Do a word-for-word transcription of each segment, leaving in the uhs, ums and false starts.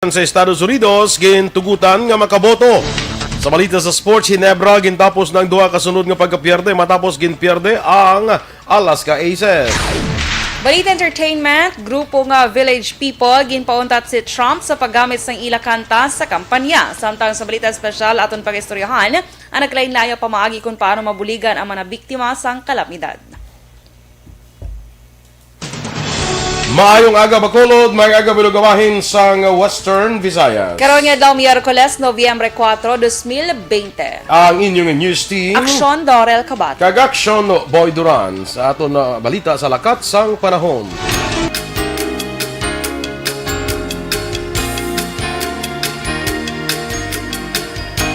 sa Estados Unidos gintugutan nga makaboto. Sa balita sa sports, Ginebra gintapos na ang duha ka sunod nga pagkapierde matapos ginpierde ang Alaska Aces. Balita entertainment, grupo nga Village People ginpauntat si Trump sa paggamit sang ila kanta sa kampanya. Samtang sa balita espesyal, aton pag-istoryahan ang naglain-layo pamaagi kung paano mabuligan ang mga biktima sang kalamidad. Maayong aga, Bacolod. Maayong aga, Bilog Abahin sang Western Visayas. Karon nga adlaw, Miyerkules, Nobyembre kuwatro, dos mil bente. Ang inyong news team. Aksyon, Dorel Kabat. Kag Aksyon, Boy Duran. Sa aton na balita sa lakat sang panahon.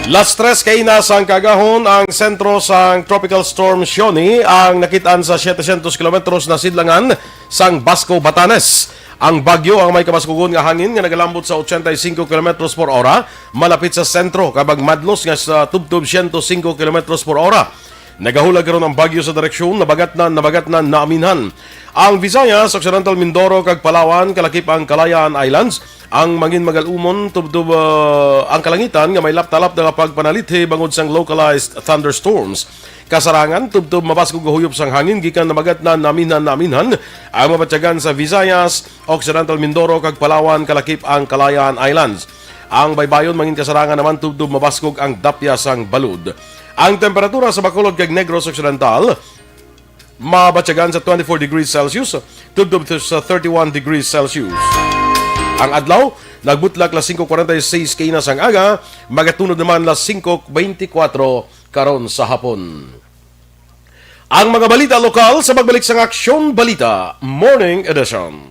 Las tres kaina sang kaagahon ang sentro sang Tropical Storm Sione ang nakit-an sa setecientos kilometros na sidlangan sang Basco, Batanes. Ang bagyo ang may kabaskugon nga hangin nga nagalambot sa ochenta y cinco kilometros por hora malapit sa sentro, kag magmadlos nga sa tubtob siyento singko kilometros por hora. Nagahulag karon ang bagyo sa direksyon Nabagatnan, Nabagatnan, Naaminhan. Ang Visayas, Occidental Mindoro, kag Palawan, kalakip ang Kalayaan Islands, ang mangin magal-umon tubtob, ah, ang kalangitan nga may laptalap nga pagpanalithi bangod sang localized thunderstorms. Kasarangan, tubtob mabasgog nga huyop sang hangin gikan Nabagatnan, Naaminhan, Naaminhan, ang mabatyagan sa Visayas, Occidental Mindoro, kag Palawan, kalakip ang Kalayaan Islands. Ang baybayon mangin kasarangan naman tubtob mabasgog ang dapya sang balod. Ang temperatura sa Bacolod kag Negros Occidental mabatyagan sa twenty-four degrees Celsius tubtob sa thirty-one degrees Celsius. Ang adlaw nagbutlak las singko kwarenta y seis kaina sang aga, magatunod naman las singko beintikwatro karon sa hapon. Ang mga balita lokal sa pagbalik sang Aksyon Balita Morning Edition.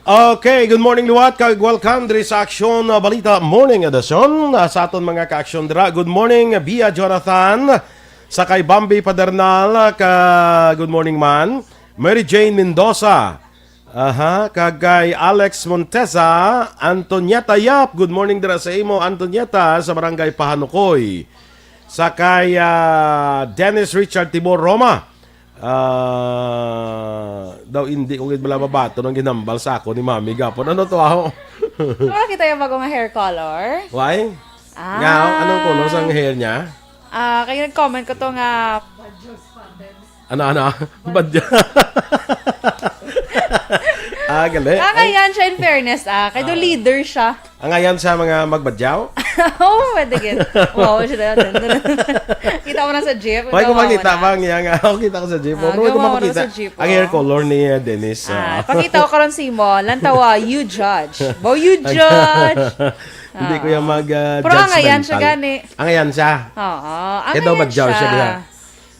Okay, good morning liwat, kag welcome diri sa Aksyon, uh, Balita Morning Edition. Uh, sa aton mga ka-aksyon dira, good morning, Bia Jonathan, sa kay Bambi Padernal, ka good morning man, Mary Jane Mendoza, aha, kag kay Alex Montesa, Antonieta Yap, good morning dira sa imo, Antonieta, sa Barangay Pahanukoy, sa kay, ah, Dennis Richard Tibor Roma, Ah, daw hindi ko gid bala mabaton ang ginhambal sa ako ni Mami gapon. Ano to, aho? Wala kita yung bago nga hair color. Why? Ah. Nga, anong color sang hair niya? Ah, kayo nag-comment ko to nga. Ano, ano? Badya. Ah, gali. Ah, kaya siya, in fairness, ah. Kaya do leader siya. Ang ayan sa mga magbadyaw? Oo, pwede gid. Wow, siya na. Kita mo na sa jeep. Why ko Ikaw, makita wala. Bang, iya nga. Ako kita ko sa jeep. Ah, Pero ito gawa mo na makita. Sa jeep, Ang hair oh. Color ni, uh, Dennis. Ah, Ah. Pakita ko karon sa imo. Lantawa, you judge. Bo, you judge. Hindi ko yan mag, uh, Pero ang ayan siya judgmental. Gani. Ang ayan siya. Oo. Ang Kaya daw ayan badyaw siya, siya. Diba?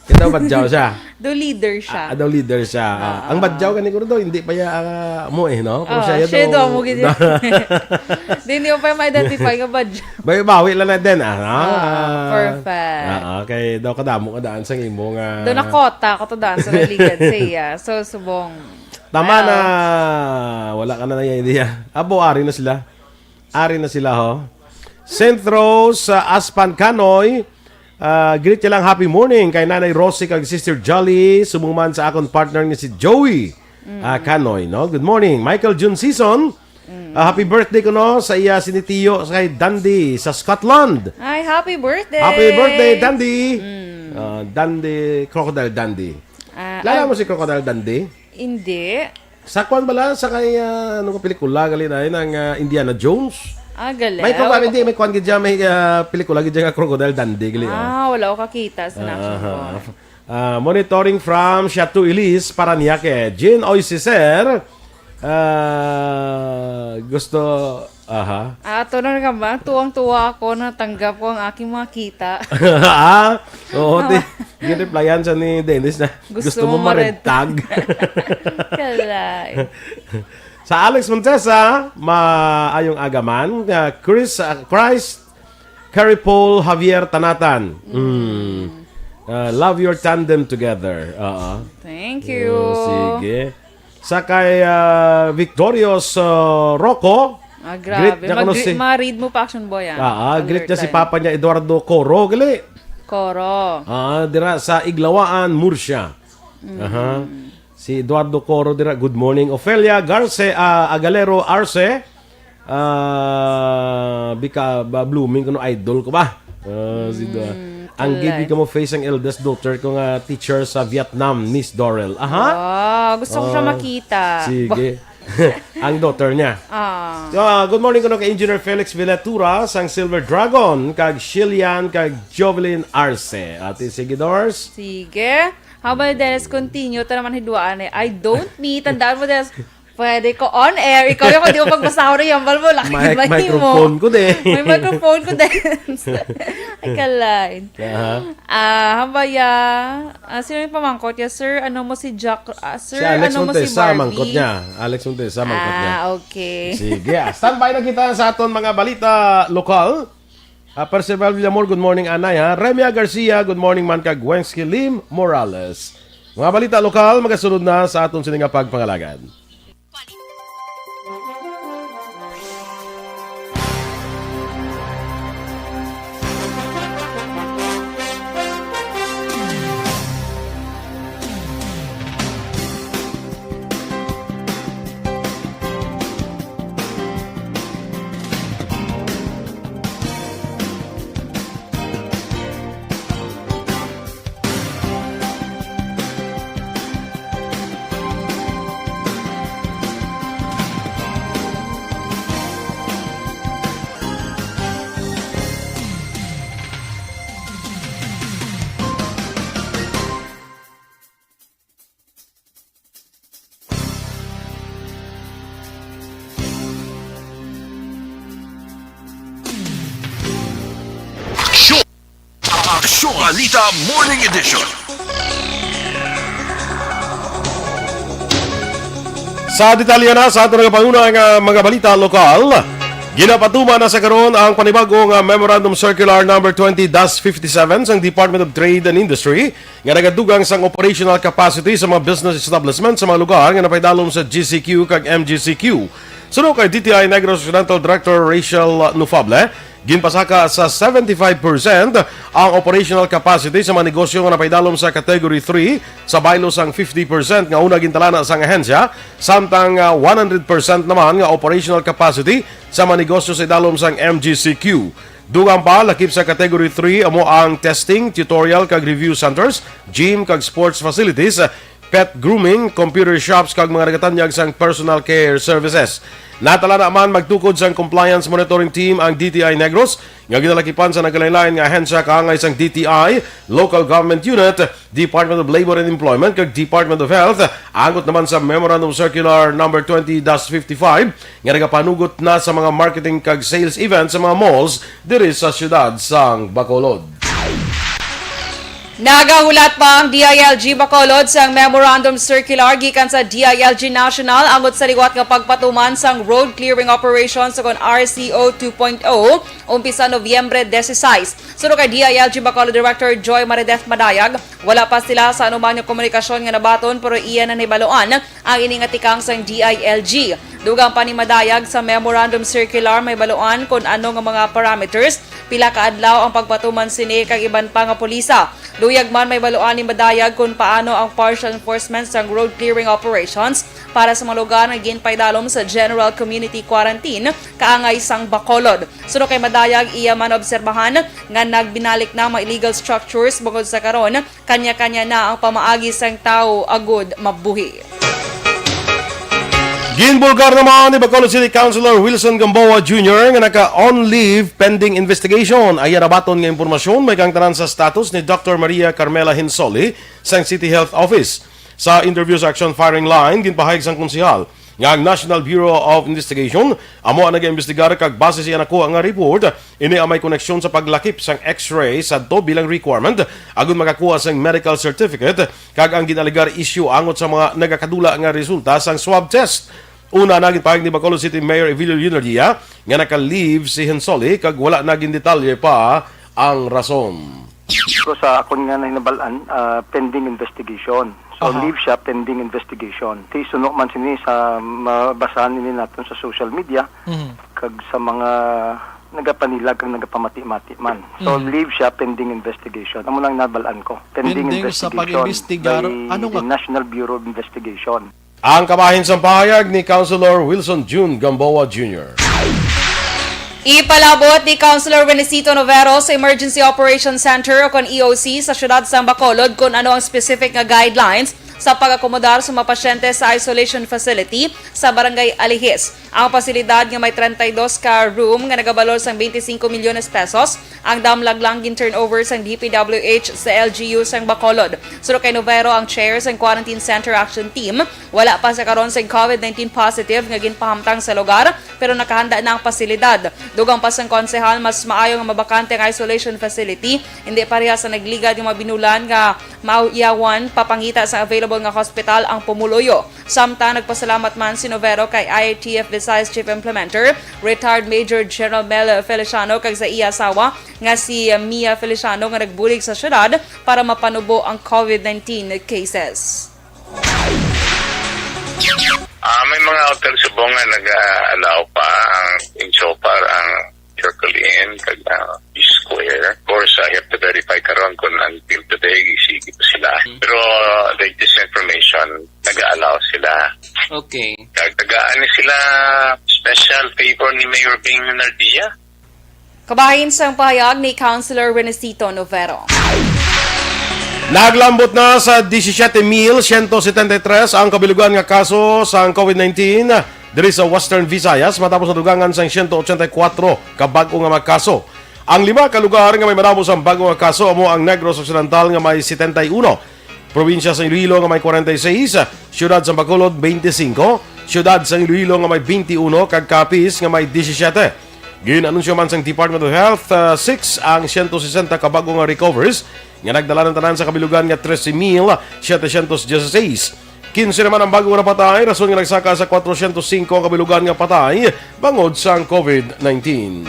Kaya daw badyaw siya. Do leader siya. Ah, daw leader siya. Ah, Ah. Ang badyaw gani ko daw, hindi pa ya, ah, mo eh, no? Pero Oh, siya, siya daw. Daw mo gid. Di niyo pa ma-identify nga badyaw. Bawi-bawi lang na din, ah. No? Ah, Ah, perfect. Ah, okay. Daw kadamo ka daan sa imo nga. Doon na kota ko to daan sa naligan siya. So, subong. Tama Ano? na. Wala ka na ng idea. Abo, ari na sila. Ari na sila, ho. Saint Rose, ah, Aspan Kanoy. Ah, greet niya lang happy morning kay Nanay Rosie kag Sister Jolly. Subong man sa akon partner nga si Joey, ah, Kanoy, no? Good morning. Michael June Season. Ah, happy birthday ko, no, sa iya sinitiyo sa kay Dundee sa Scotland. Ay, happy birthday! Happy birthday, Dundee! Ah, Dundee, Crocodile Dundee. Ah, Lala ah, mo si Crocodile Dundee? Hindi. Sa kwan bala, sa kay, ah, ano ko, pelikula, gali na yun, ang, ah, Indiana Jones. Ah, gali. May kwan, Ah, hindi, may kwan gid siya, may, ah, pelikula gid siya nga Crocodile Dundee, gali, oh. Ah, wala ko kakita sa action Aha. ko. Ah, monitoring from Chateau Elise, Parañaque. Jean Oy Cicer, ah, gusto, aha. Ah, ito na naman. Tuwang-tuwa ako na tanggap ko ang aking mga kita. Ah, oo, di, gin-replyan siya ni Dennis na gusto, Gusto mo mo ma-red tag. Kalay. Sa Alex Montesa, maayong aga man. Ah, Chris, ah, Christ, Carrie Paul, Javier Tanatan. Mm. Ah, love your tandem together. Oo. Thank you. Oh, sige. Sa kay, ah, Victorious, ah, Rocco. Ah, grabe. Greet niya kuno si, ma-read mo pa, Action Boy, ah. Ah, ah, greet niya si Papa niya, Eduardo Coro, gali. Coro. Ah, dira sa Iglawaan, Murcia. Mm. Aha. Si Eduardo Coro dira. Good morning, Ofelia Garce, ah, Agalero Arce. Ah, bika ba blooming kuno, idol ko ba? Ah, si Do-, ang gigi ka mo face ang eldest daughter ko nga teacher sa Vietnam, Miss Dorel. Aha. Wow, gusto ko siya makita. Sige. Ang daughter niya. Ah. So, ah, good morning kuno kay Engineer Felix Villatura sang Silver Dragon, kag Shilian, kag Jovelyn Arce. Ate, sige, Dors. Sige. Habang ni Dennis continue, ito naman hiduaan eh. I don't need. Tandaan mo, Dennis, pwede ko on air. Ikaw yung hindi mo pagbasahon na yung bal mo. Laki Mic-, ba yung mo? Microphone ko, de. May microphone ko, Dennis. Ay, kalain. Aha. Ah, hambaya. Ah, sino yung pamangkot niya? Sir, ano mo si Jack? Ah, sir, Si Alex ano mo si Montesa, Barbie? Mangkot niya. Alex Montesa, mangkot niya. Ah, okay. Sige, ah, standby na kita sa aton mga balita lokal. Ah, Percival Villamor, good morning, anay, ha? Remia Garcia, good morning man, kag Wensky Lim Morales. Mga balita lokal, magasunod na sa aton sini nga pagpangalagad. Aksyon! Aksyon! Balita Morning Edition. Sa detalye na sa aton nga panguna nga mga balita lokal, ginapatuman na sa karon ang panibago nga Memorandum Circular Number twenty dash fifty-seven sang Department of Trade and Industry nga nagadugang sang operational capacity sa mga business establishment sa mga lugar nga napahidalom sa G C Q kag M G C Q. Suno kay D T I Negros Occidental Director Rachel Nufable, ginpasaka sa seventy-five percent ang operational capacity sa mga negosyo nga napahidalom sa Category three sa baylo sang fifty percent nga una gintalana sang ahensya, samtang, ah, one hundred percent naman nga operational capacity sa mga negosyo sa idalom sang M G C Q. Dugang pa, lakip sa Category three amo ang testing, tutorial kag review centers, gym kag sports facilities, pet grooming, computer shops kag mga nagatanyag sang personal care services. Natalana man magtukod sang compliance monitoring team ang D T I Negros nga ginalakipan sa nagkalain-lain nga ahensya kaangay sang D T I, local government unit, Department of Labor and Employment kag Department of Health, angot naman sa Memorandum Circular Number twenty dash fifty-five nga nagapanugot na sa mga marketing kag sales event sa mga malls diri sa siyudad sang Bacolod. Nagahulat pa ang D I L G Bacolod sang Memorandum Circular gikan sa D I L G National angot sa liwat nga pagpatuman sang road clearing operation sa kon R C O two point oh, umpisa Nobyembre dieciséis. Suno kay D I L G Bacolod Director Joy Marideth Madayag, wala pa sila sa anuman nga komunikasyon nga nabaton, pero iya na nahibaluan ang ini nga tikang sang D I L G. Dugang pa ni Madayag, sa Memorandum Circular mahibaluan kon ano nga mga parameters, pila ka adlaw ang pagpatuman sini kag iban pa nga pulisa. Luyag man mahibaluan ni Madayag kon paano ang partial enforcement sang road clearing operations para sa mga lugar nga ginpaidalom sa general community quarantine kaangay sang Bacolod. Suno kay Madayag, iya man obserbahan nga nagbinalik na mga illegal structures bangod sa karon kanya-kanya na ang pamaagi sang tawo agud mabuhi. Ginbulgar naman ni Bacolod City Councilor Wilson Gamboa Junior nga naka-on leave pending investigation. Aya nabaton nga impormasyon may kaangtanan sa status ni Doctor Maria Carmela Hinsoli sang City Health Office. Sa interview sa Action Firing Line, ginpahayag sang konsehal nga ang National Bureau of Investigation amo ang nagaimbestigar kag base sa iya nakuha nga report, ini ang may koneksyon sa paglakip sang X-ray sadto bilang requirement agud makakuha sang medical certificate kag ang ginalegar issue angot sa mga nagakadula nga resulta sang swab test. Una na ginpahayag ni Bacolod City Mayor Evilio Leonardia nga naka-leave si Hinsoli kag wala na gindetalye pa ang rason. Pero sa akon nga nahinabal-an, ah, pending investigation. So, aha, leave siya pending investigation. Ti suno man sini sa mabasahan nini naton sa social media, mhm, kag sa mga nagapanilag kag nagapamati-mati man. So, mhm, leave siya pending investigation. Amo nang nabalaan ko. Pending, pending sa investigation pag-imbestigar, by ano the nga National Bureau of Investigation. Ang kabahin sang pahayag ni Councilor Wilson June Gamboa Junior. Ipalabot ni Councilor Renesito Novero sa Emergency Operations Center o kon E O C sa siyudad sang Bacolod kon ano ang specific nga guidelines sa pag-akomodar sa mga pasyente sa isolation facility sa Barangay Alihis. Ang pasilidad nga may treinta y dos ka room nga nagabalor sang twenty-cinco milyones pesos ang damlag lang gin-turnover sang D P W H sa L G U sang Bacolod. Suno kay Novero, ang chair sang Quarantine Center Action Team, wala pa sa karon sing COVID nineteen positive nga ginpahamtang sa lugar, pero nakahanda na ang pasilidad. Dugang pa sang konsehal, mas maayo nga mabakante ang isolation facility, hindi pareha sa nagligad nga mga binulan nga mauyawan papangita sa available nga hospital ang pumuluyo. Samtang nagpasalamat man si Novero kay I A T F Visayas Chief Implementer, retired Major General Mel Feliciano, kag sa iya asawa nga si Mia Feliciano nga nagbulig sa siyudad para mapanubo ang COVID nineteen cases. Ah, may mga hotel subong nga nag-allow pa ang, insofar ang Circle Inn kag, ah, Square. Of course, I have to verify karon kung until today, sige pa sila. Mm. Pero, uh, latest information, nag-allow sila. Okay. Kag tagaan ni sila special favor ni Mayor Bing Nardia. Kabahin sang pahayag ni Councilor Renesito Novero. Naglambot na sa disisyete mil siyento setenta y tres ang kabilugan nga kaso sang COVID nineteen diri sa Western Visayas, matapos nadugangan sang siyento otsenta y kuwatro ka bag-o nga mga kaso. Ang lima ka lugar nga may madamo sang bag-o nga kaso amo ang Negros Occidental nga may setenta y uno, Probinsya sa Iloilo nga may kwarenta y seis, Siyudad sa Bacolod, twenty-cinco, Siyudad sa Iloilo nga may twenty-uno, kag Capiz nga may disisyete. Gin-anunsyo man sang Department of Health, ah, six ang siyento sesenta ka bag-o nga recoveries nga nagdala ng tanan sa kabilugan nga trese mil setecientos dieciséis. Quince naman ang bag-o nga napatay, rason nga nagsaka sa kwatrosyentos singko ang kabilugan nga patay bangod sang COVID nineteen.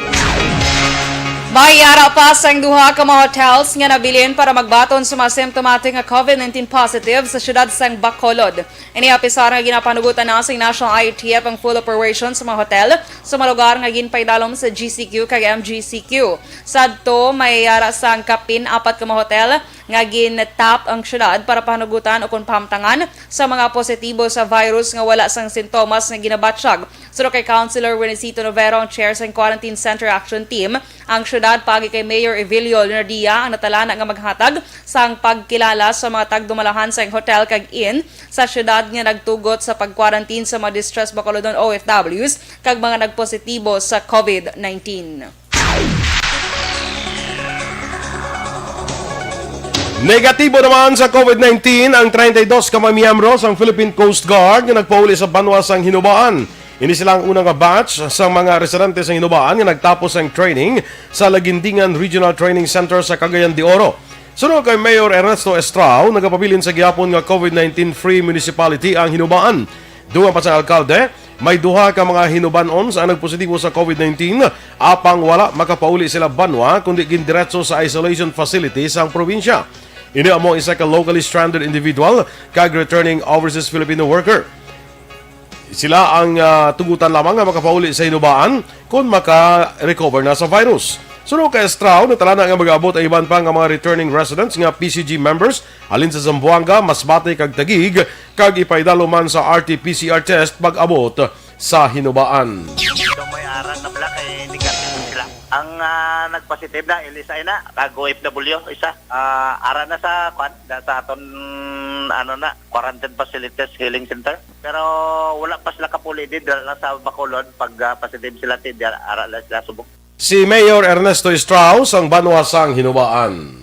May ara pa sang duha ka mga hotels nga nabilin para magbaton sa mga symptomatic nga COVID nineteen positive sa siyudad sang Bacolod. Ini apisar nga ginapanugutan na sang National I A T F ang full operation sa mga hotel sa mga lugar nga ginpaidalom sa G C Q kag M G C Q. Sadto, may ara sang kapin apat ka mga hotel nga gin-tap ang siyudad para pahanugutan o kon pahamtangan sa mga positibo sa virus nga wala sang sintomas nga ginabatyag. Suno kay Councilor Renesito Novero, ang chair sang Quarantine Center Action Team, ang siyudad paagi kay Mayor Evilio Leonardia ang natalana nga maghatag sang pagkilala sa mga tagdumalahan sang hotel kag inn sa siyudad nga nagtugot sa pag-quarantine sa mga distressed Bacolodon O F Ws kag mga nagpositibo sa COVID nineteen. Negatibo naman sa COVID nineteen ang treinta y dos ka mga miyembro sang Philippine Coast Guard nga nagpauli sa banwa sang Hinubaan. Ini sila ang una nga batch sa mga residente sa Hinubaan nga nagtapos ang training sa Lagindingan Regional Training Center sa Cagayan de Oro. Suno kay Mayor Ernesto Estrao, nagapabilin sa gihapon nga COVID nineteen free municipality ang Hinubaan. Dugang pa sa alkalde, may duha ka mga Hinubanon sa nagpositibo sa COVID nineteen, apang wala makapauli sila banwa, kundi gindiretso sa isolation facility sang probinsya. Ini amo isa ka locally stranded individual kag returning overseas Filipino worker. Sila ang, ah, tugutan lamang nga makapauli sa Hinubaan kon maka-recover na sa virus. Suno kay Estrao, natalana nga mag-abot ang iban pa nga mga returning residents nga P C G members halin sa Zamboanga, Masbate kag Taguig, kag ipaidalo man sa R T P C R test pag-abot sa Hinubaan. Ito may aral na pala kay negative sila. Ang, ah, nagpositive na, ilisay na, tag-O F W, isa. Ah, ara na sa, kwan, na sa aton, ano na, quarantine facilities, healing center. Pero wala pa sila kapuli di, dala lang sa Bacolod, pag, ah, positive sila, ti, di, ara lang sila subong. Si Mayor Ernesto Estrao sang banwa sang Hinubaan.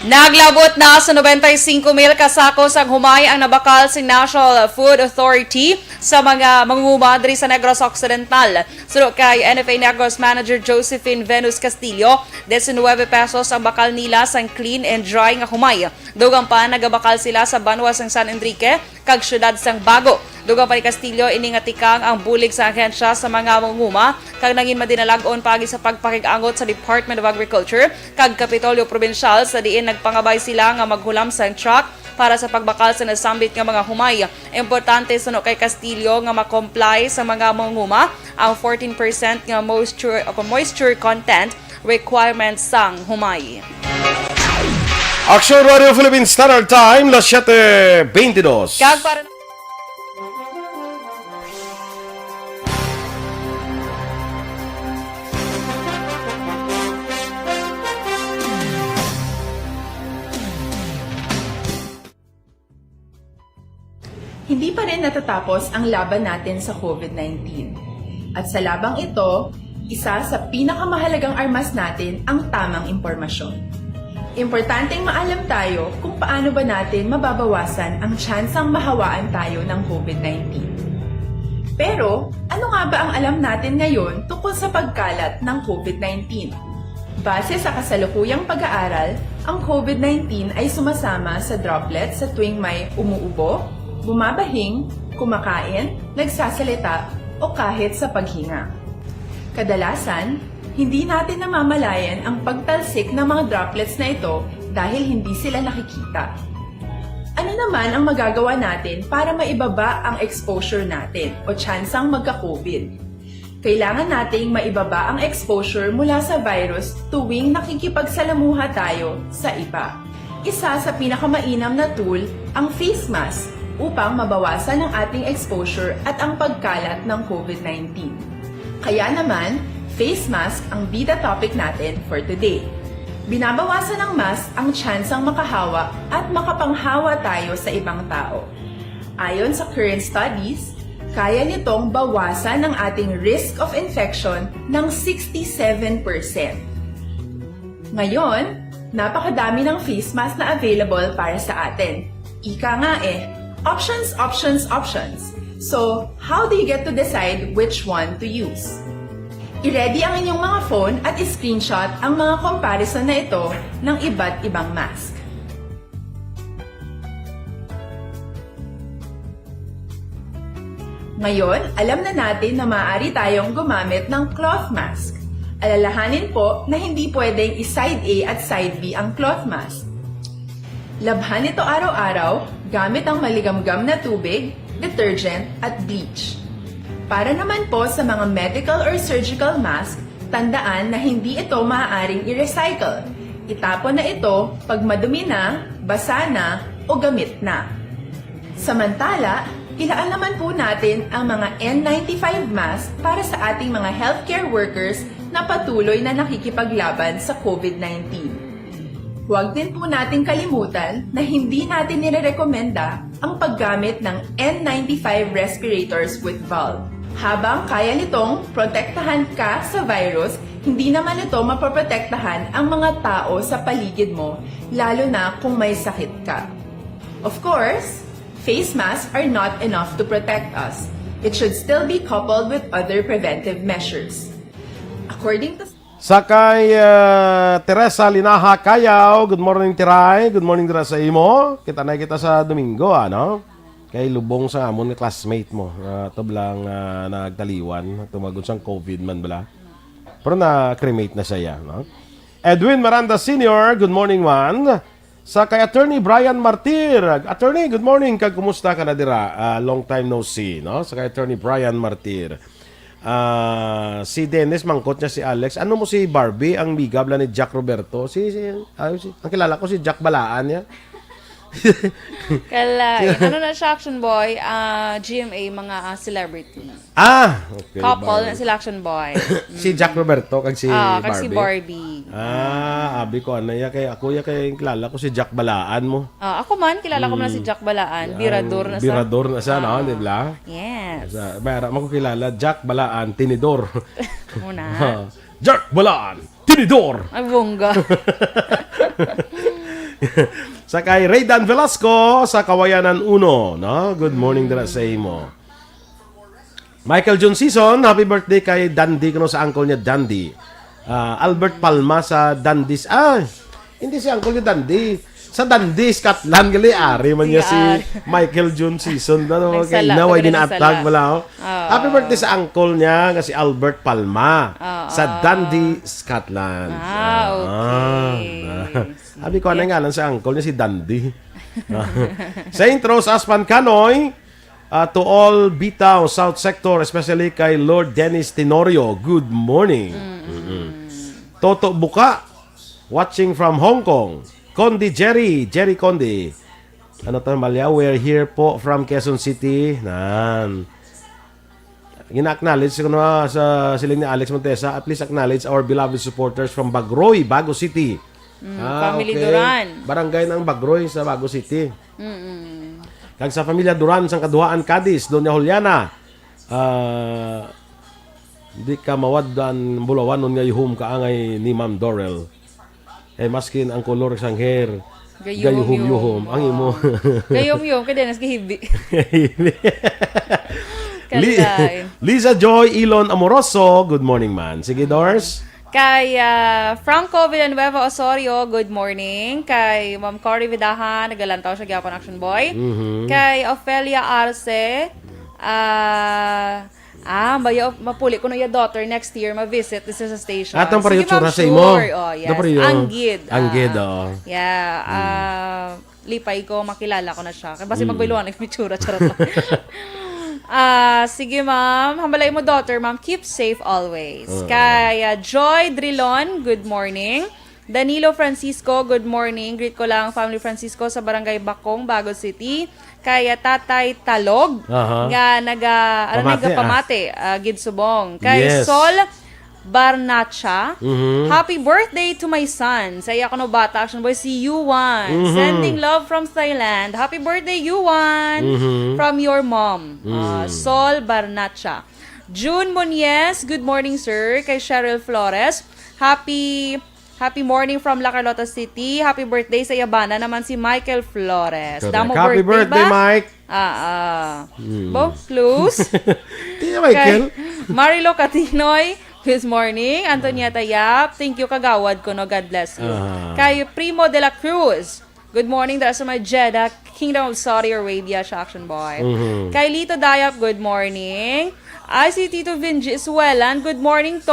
Naglabot na sa noventa y cinco mil ka sako sang humay ang nabakal sing National Food Authority sa mga mangunguma diri sa Negros Occidental. Suno kay N F A Negros Manager Josephine Venus Castillo, diecinueve pesos ang bakal nila sang clean and dry nga humay. Dugang pa, nagabakal sila sa banwa sang San Enrique kag siyudad sang Bago. Dugang pa ni Castillo, ini nga tikang ang bulig sa ahensya sa mga mangunguma kag nangin madinalag-on paagi sa pagpakig-angot sa Department of Agriculture kag Kapitolyo Probinsyal, sa diin nagpangabay sila nga maghulam sang truck Para sa pagbakal sa nasambit nga mga humay, importante suno kay Castillo nga ma-comply sa mga manguma ang fourteen percent nga moisture o moisture content requirement sang humay. Action Radio Philippine Standard Time, las siete veintidós. Kag para Hindi pa rin natatapos ang laban natin sa COVID nineteen. At sa labang ito, isa sa pinakamahalagang armas natin ang tamang impormasyon. Importanteng maalam tayo kung paano ba natin mababawasan ang tsansang mahawaan tayo ng COVID nineteen. Pero, ano nga ba ang alam natin ngayon tungkol sa pagkalat ng COVID nineteen? Base sa kasalukuyang pag-aaral, ang COVID nineteen ay sumasama sa droplets sa tuwing may umuubo, bumabahing, kumakain, nagsasalita, o kahit sa paghinga. Kadalasan, hindi natin namamalayan ang pagtalsik ng mga droplets na ito dahil hindi sila nakikita. Ano naman ang magagawa natin para maibaba ang exposure natin o tsansang magka-COVID? Kailangan nating maibaba ang exposure mula sa virus tuwing nakikipagsalamuha tayo sa iba. Isa sa pinakamainam na tool ang face mask upang mabawasan ang ating exposure at ang pagkalat ng COVID nineteen. Kaya naman, face mask ang bida topic natin for today. Binabawasan ng mask ang tsansang makahawa at makapanghawa tayo sa ibang tao. Ayon sa current studies, kaya nitong bawasan ang ating risk of infection ng sixty-seven percent. Ngayon, napakadami ng face mask na available para sa atin. Ika nga eh, options, options, options. So, how do you get to decide which one to use? I-ready ang inyong mga phone at i-screenshot ang mga comparison na ito ng iba't ibang mask. Ngayon, alam na natin na maaari tayong gumamit ng cloth mask. Alalahanin po na hindi pwedeng i-side A at side B ang cloth mask. Labhan ito araw-araw gamit ang maligamgam na tubig, detergent, at bleach. Para naman po sa mga medical or surgical mask, tandaan na hindi ito maaaring i-recycle. Itapon na ito pag madumi na, basa na, o gamit na. Samantala, ilaan naman po natin ang mga N ninety-five mask para sa ating mga healthcare workers na patuloy na nakikipaglaban sa COVID nineteen. Huwag din po nating kalimutan na hindi natin nirerekomenda ang paggamit ng N ninety-five respirators with valve. Habang kaya nitong protektahan ka sa virus, hindi naman ito mapoprotektahan ang mga tao sa paligid mo, lalo na kung may sakit ka. Of course, face masks are not enough to protect us. It should still be coupled with other preventive measures. According to Sa kay, ah, Teresa Linaha Cayaw, good morning, Tiray. Good morning dira sa imo. Kita na kita sa Domingo, ano? Kay lubong sa amon nga classmate mo. Ah, to bala nga nagtaliwan, tumagon sang COVID man bala. Pero na-cremate na siya, no? Edwin Miranda Senior, good morning, man. Sa kay Attorney Brian Martir. Attorney, good morning. Kag kumusta ka na dira? Ah, long time no see, no? Sa kay Attorney Brian Martir. Ah, si Dennis mangkot niya si Alex. Ano mo si Barbie, ang miga bala ni Jack Roberto? Si, si, ah, si, ang kilala ko si Jack Balaan niya. Kala, ano na siya, Action Boy? Ah, G M A, mga, ah, celebrity. Ah, okay, Couple Barbie. Na sila, Action Boy. Si Jack Roberto kag si Ah, kag si Barbie. Barbie. Ah, abi ko, ano ya kay, ako ya kay kilala ko si Jack Balaan mo. Ah, ako man, kilala ko man si Mm. Jack Balaan. Ang Birador na sa birador na siya, no? Ah, Di ba? Yes. Sa, may ara man ko kilala, Jack Balaan, tinidor. Muna. Ah, Jack Balaan, tinidor. Ay, bongga. Sa kay Raydan Velasco, sa Kawayanan Uno, no? Good morning dira sa imo. Michael Jun Season, happy birthday kay Dandy, kuno sa uncle niya, Dandy. Ah, Albert Palma sa Dandy's, ah, hindi si uncle niya, Dandy. Sa Dundee, Scotland, gali, ari man niya si Ari. Michael June Season. Ano, Nagsala, kay inaway talaga din nagsala. Atag, wala, oh. Oo. Happy birthday sa uncle niya nga si Albert Palma Oo. Sa Dundee, Scotland. Ah, okay. Ah. Abi ko, ano yung ngalan sa uncle niya? Si Dundee. Saint Rose Aspan Canoy, uh, to all Bitaw South Sector, especially kay Lord Dennis Tenorio. Good morning. Mm-mm. Toto Buka, watching from Hong Kong. Condi Jerry, Jerry Condi. Ano to, Malia? We're here po from Quezon City. Nan. Gina-acknowledge ko na sa siling ni Alex Montesa, "At least acknowledge our beloved supporters from Bagroy, Bago City." Mm, ah, family okay. Duran. Barangay ng Bagroy sa Bago City. Mm-mm. Kag sa pamilya Duran, sang Kaduhaan, Cadiz, Doña Juliana. Ah, di ka mawaddan bulawanon nga yuhom kaangay ni Ma'am Dorel. Eh, maskin ang kolor sang hair, gayuhom-yuhom ang imo. Gayuhom-yuhom, kay Dennis gahibi. Li- Kalain. Liza Joy Ilon Amoroso, good morning, man. Sige, Dors. Kay, ah, Franco Villanueva Osorio, good morning. Kay Ma'am Cory Vidahan, nagalantaw siya gyapon, Action Boy. Mhm. Kay Ofelia Arce, ah, ah, baya, mapuli ko no ya daughter next year, ma-visit this is a station. Atong pareho Sige, ma'am, tsura sa imo. Sure. Oh, yes. Daw pareho. Anggid. Anggid, Ah, oo. Yeah. Hmm. Ah, lipay ko, makilala ko na siya. Kaya basi Mm. magbayluan ang itsura, charot lang. Ah, sige, ma'am. Hambalay mo, daughter, ma'am. Keep safe always. Oo. Kay, ah, Joy Drilon, good morning. Danilo Francisco, good morning. Greet ko lang, family Francisco sa Barangay Bacong, Bago City. Kay, ah, Tatay Talog, Aha. nga naga-, ano, Pamati, ah. nagapamati, ah, gid subong. Kay Yes. Sol Barnacha, Mhm. "Happy birthday to my son." Sa iya kuno bata, Action Boy, si Yuan. Mhm. "Sending love from Thailand. Happy birthday, Yuan." Mhm. "From your mom." Ah, Mm. Sol Barnacha. June Muñez, "Good morning, sir." Kay Cheryl Flores, "Happy, happy morning from La Carlota City. Happy birthday sa iya bana naman si Michael Flores." Correct. Damo Happy birthday birthday, ba? Mike. Ah, ah. Hmm. Bo, close. Di na, Michael. Kay Marilo Catinoy, good morning. Antonieta Yap, thank you, kagawad ko, no? God bless you. Ah. Kay Primo de la Cruz, good morning, dala sa may Jeddah, Kingdom of Saudi Arabia, siya, Action Boy. Mhm. Kay Lito Dayap, good morning. Ay, si Tito Vinji Suelan, good morning to.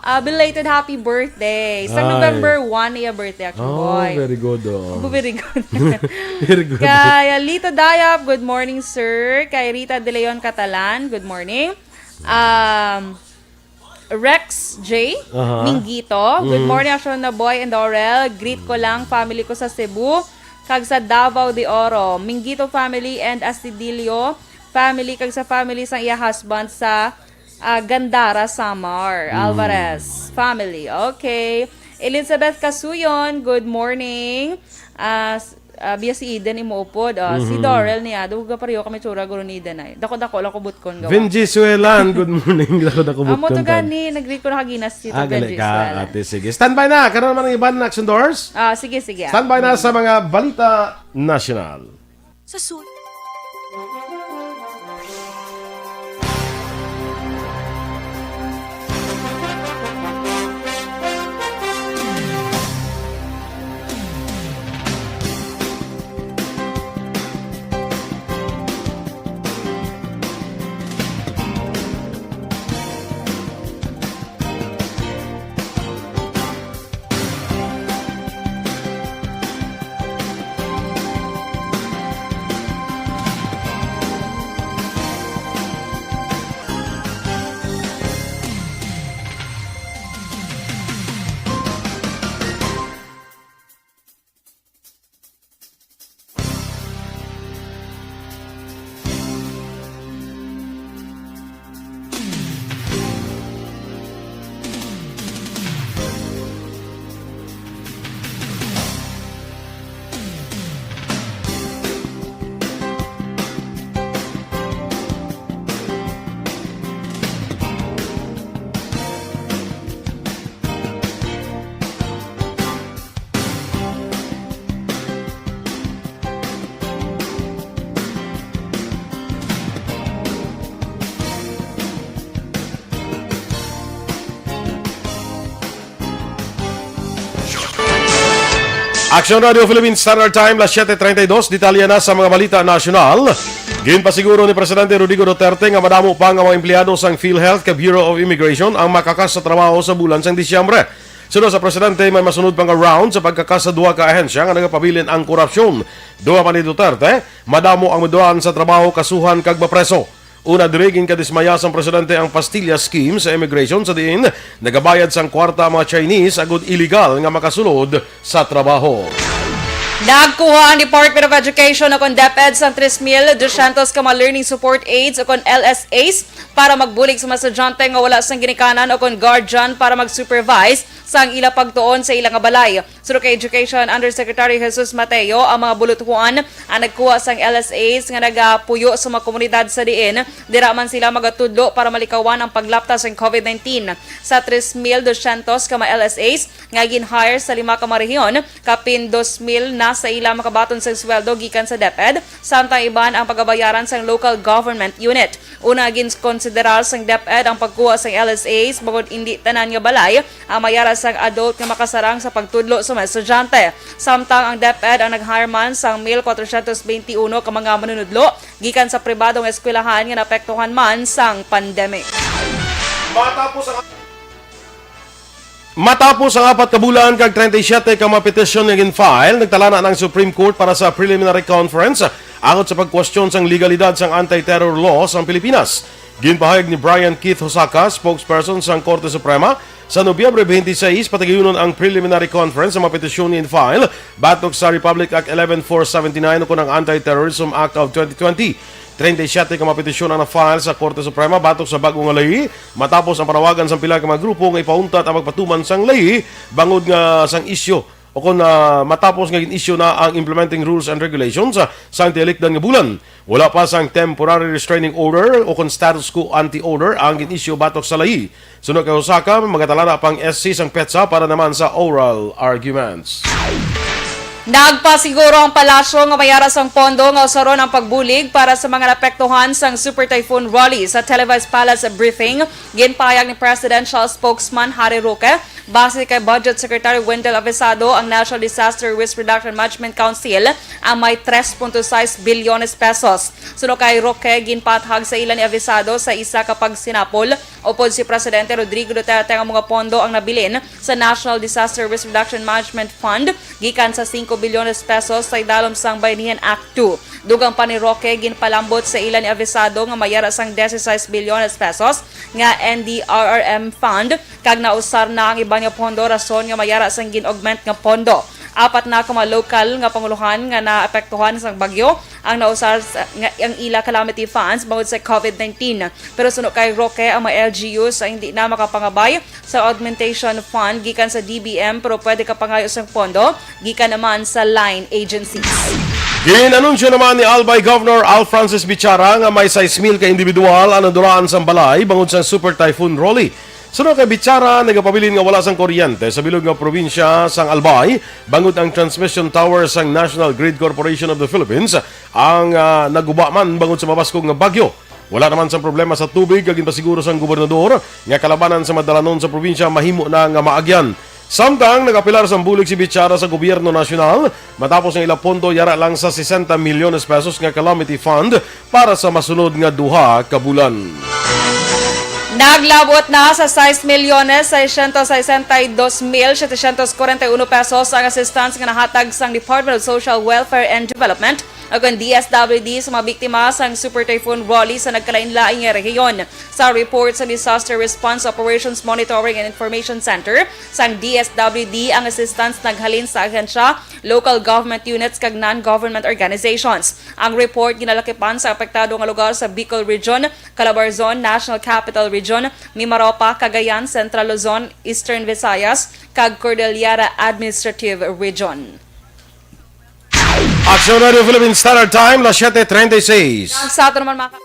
Ah, belated happy birthday. Sa Ay. November one, iya birthday, Action Oh, Boy. very good, oh. Oh, very good. Very good. Kay Lito Dayap, good morning, sir. Kay Rita De Leon Catalan, good morning. Um, Rex J, Aha. Minggito, good Mm. morning, Action na Boy and Dorel. Greet ko lang family ko sa Cebu, kag sa Davao de Oro. Minggito family and Astudillo family, kag sa family sang iya husband sa, ah, Gandara, Samar. Mm. Alvarez family. Okay. Elizabeth Casuyon, good morning. Ah, s-, ah, biya si Eden imo upod. Ah, si Mhm. Dorel ni Ado, ga pareho kami tsura guro ni Eden ay. Dako-dako lang ko butkon gawa. Venezuelan, good morning. Dako-dako Amo butkon to ka. Gani, nag-greet ko na kaginas si Ah, gali Venezuela. Ka, ate. Sige. Standby na. Karon naman ang iban na Action Doors. Ah, sige, sige. Standby na sa mga balita nasyonal. Sa sul- Action Radio Philippine Standard Time, las siete treinta y dos. Detalye na sa mga balita nasyonal. Ginpasiguro ni Presidente Rodrigo Duterte nga madamo pa nga mga empleyado sang PhilHealth kag Bureau of Immigration ang makakas sa trabaho sa bulan sang Disyembre. Suno sa presidente, may masunod pa nga round sa pagkakas sa duha ka ahensya nga nagapabilin ang korupsyon. Duha pa ni Duterte, madamo ang maduan sa trabaho, kasuhan kag mapreso. Una diri, ginkadismaya sang presidente ang pastilla scheme sa immigration, sa diin nagabayad sang kwarta ang mga Chinese agud iligal nga makasulod sa trabaho. Nagkuha ang Department of Education o kon DepEd sang tres mil dosyentos ka mga learning support aids o kon L S As para magbulig sa mga estudyante nga wala sang ginikanan o kon guardian para mag-supervise sang ila pagtuon sa ila nga balay. Suno kay Education Undersecretary Jesus Mateo, ang mga bulutuan ang nagkuha sang L S As nga nagapuyo sa mga komunidad sa diin dira man sila magatudlo para malikawan ang paglapta sang COVID nineteen. Sa tres mil dosyentos ka mga L S As nga gin-hire sa lima ka mga rehiyon, kapin dos mil na sa ila makabaton sang sweldo gikan sa DepEd, samtang iban ang pagabayaran sang local government unit. Una, ginkonsiderar sang DepEd ang pagkuha sang L S As bangod indi tanan nga balay ang mayara sang adult nga makasarang sa pagtudlo sa mga estudyante. Samtang ang DepEd ang nag-hire man sang mil kwatrosyentos benti uno ka mga manunudlo gikan sa pribado nga eskwelahan nga naapektuhan man sang pandemic. Matapos ang Matapos ang apat ka bulan kag treinta y siete ka mga petisyon nga gin-file, nagtalana na ang Supreme Court para sa preliminary conference angot sa pagkwestiyon sang legalidad sang anti-terror law sang Pilipinas. Ginpahayag ni Brian Keith Hosaka, spokesperson sang Korte Suprema, sa Nobyembre twenty-six, patagayunon ang preliminary conference sa mga petisyon nga in-file batok sa Republic Act eleven four seventy-nine ukon ang Anti-Terrorism Act of twenty twenty. Treinta y siete ka mga petisyon ang na-file sa Korte Suprema batok sa bag-o nga layi, matapos ang panawagan sang pila ka mga grupo nga ipauntat ang pagpatuman sang layi bangod nga sang isyu o kon, ah, matapos nga gin-isyu na ang implementing rules and regulations, ah, sang tialikdan nga bulan. Wala pa sang temporary restraining order o kon status quo ante order ang gin-isyu batok sa layi. Suno kay Hosaka, magatalana pa ang S C sang petsa para naman sa oral arguments. Nagpasiguro ang palasyo nga mayara sang pondo nga usaron ang pagbulig para sa mga naapektuhan sang Super Typhoon Rolly. Sa televised palace briefing, ginpahayag ni Presidential Spokesman Harry Roque, base kay Budget Secretary Wendell Avisado, ang National Disaster Risk Reduction Management Council ang may tres punto sais bilyones pesos. Suno kay Roque, ginpaathag sa ila ni Avisado sa isa ka pagsinapol upod si Presidente Rodrigo Duterte ang mga pondo ang nabilin sa National Disaster Risk Reduction Management Fund gikan sa singko bilyones pesos sa idalom sang Bayanihan Act two. Dugang pa ni Roque, ginpalambot sa ila ni Avisado nga mayara sang dieciséis bilyones pesos nga N D R R M fund kag nausar na ang iban nga pondo rason nga mayara sang gin-augment nga pondo. Apat na ka mga lokal nga pangulohan nga naapektuhan sang bagyo ang nausar sa, nga, ang ila calamity funds bangod sa COVID nineteen. Pero suno kay Roque, ang mga L G Us ang hindi na makapangabay sa augmentation fund gikan sa D B M, pero pwede ka pangayo sang pondo gikan naman sa line agencies. Gin-anunsyo naman ni Albay Governor Al Francis Bichara nga may sais mil ka individual ang naduraan sang balay bangod sang Super Typhoon Rolly. Suno kay Bichara, nagapabilin nga wala sang kuryente sa bilog nga probinsya sang Albay, bangod ang transmission tower sang National Grid Corporation of the Philippines ang, ah, naguba man bangod sa mabaskog nga bagyo. Wala naman sang problema sa tubig, kag ginpasiguro sang gobernador nga kalabanan sa madalanon sa probinsya mahimo na nga maagyan. Samtang nagapilar sang bulig si Bichara sa gobyerno nasyonal matapos nga ila pondo yara lang sa sesenta milyones pesos nga calamity fund para sa masunod nga duha ka bulan. Naglabot na sa sais milyones seiscientos sesenta y dos mil setecientos cuarenta y uno pesos ang assistance nga nahatag sang Department of Social Welfare and Development o kon D S W D sa mga biktima sang Super Typhoon Rolly sa nagkalainlain nga rehiyon. Sa report sa Disaster Response Operations Monitoring and Information Center sang D S W D, ang assistance naghalin sa ahensya, local government units kag non-government organizations. Ang report ginalakipan sa apektado nga lugar sa Bicol Region, Calabarzon, National Capital Region, Mimaropa, Cagayan, Central Luzon, Eastern Visayas, kag Cordillera Administrative Region. Aksyon Radio Philippine Standard Time, las siete treinta y seis. Ang sa ato naman, mga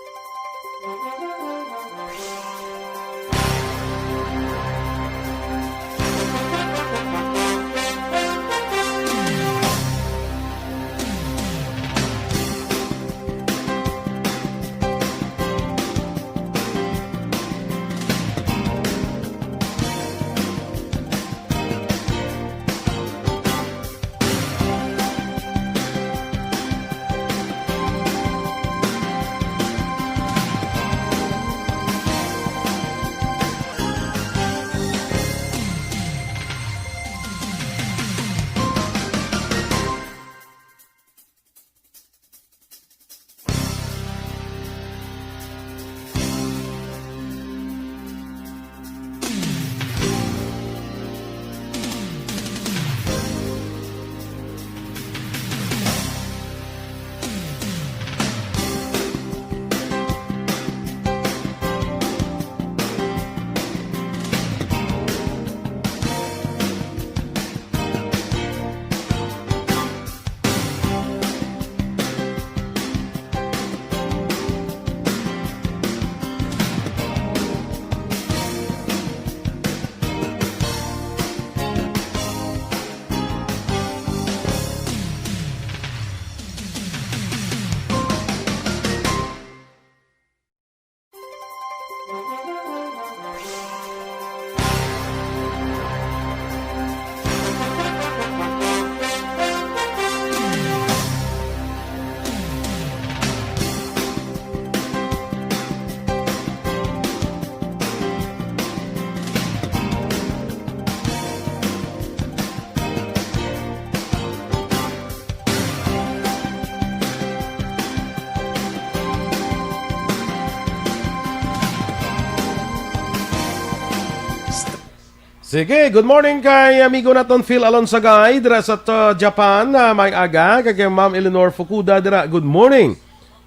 Sige, good morning kay amigo naton Phil Alonsagay dira sa, uh, Japan. Ah, may aga kay, kay Ma'am Eleanor Fukuda dira. Good morning.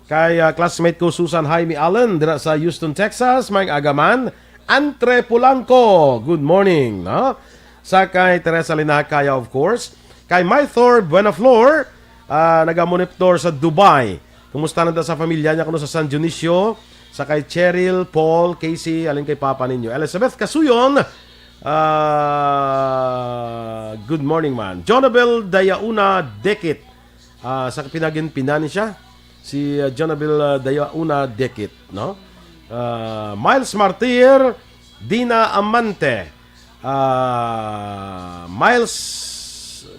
Kay, ah, classmate ko Susan Jaime Allen dira sa Houston, Texas. May aga man. Antre Polanco, good morning, no? Sa kay Teresa Linacaya, of course. Kay Mythor Buenaflor, ah, nagamonitor sa Dubai. Kumusta na ta sa pamilya niya kuno sa San Dionisio? Sa kay Cheryl, Paul, Casey, alin kay papa ninyo? Elizabeth Kasuyon, ah, good morning, man. Jonabel Dayauna Dekit, ah, sa Pinaginpinan ni siya. Si, ah, Jonabel, ah, Dayauna Dekit, no? Ah, Miles Martir, Dina Amante, ah, Miles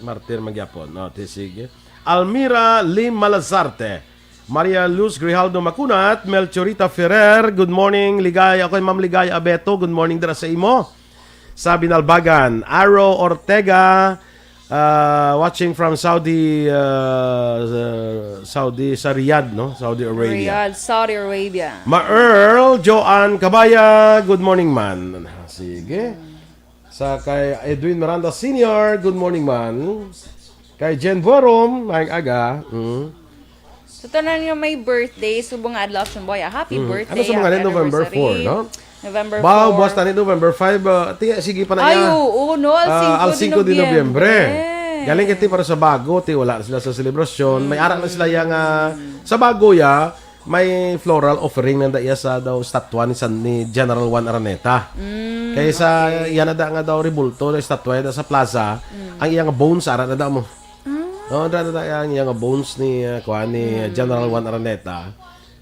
Martir Magyapon, no? Ti-, sige. Almira Lim Malazarte, Maria Luz Grijaldo Macunat, Melchorita Ferrer, good morning, Ligaya. Ako kay Ma'am Ligaya Abeto, good morning dira sa imo. Sa Binalbagan, Aro Ortega, ah, watching from Saudi, ah, Saudi, sa Riyadh, no? Saudi Arabia. Riyadh, Saudi Arabia. Ma Earl, Joanne Kabaya, good morning, man. Sige. Sa kay Edwin Miranda Senior, good morning, man. Kay Jen Buerom, maayong aga. Mm. Sa tanan nga may birthday, subong nga adlaw, Action Boy, ah. Happy Mm. birthday, Ano sa mga happy ni November anniversary. four, no? November Ba, four. Buwas tani November five, ah, ti, sige pa na Ay, iya. oo, no, Al Ah, Cinco Al de Cinco de Noviembre. Noviembre. Galing kay ti para sa bago, ti wala na sila sa selebrasyon. May ara na sila yang, ah, sa bago ya, may floral offering na da iya sa daw statwa ni San, ni General Juan Araneta. Mm, Kay sa okay. iya na da nga daw rebulto na statwa da sa plaza, Mm. ang iyang bones ara na da mo. Ah. No, dra na da ang iyang bones ni, ah, kuan, ni Mm. General Juan Araneta.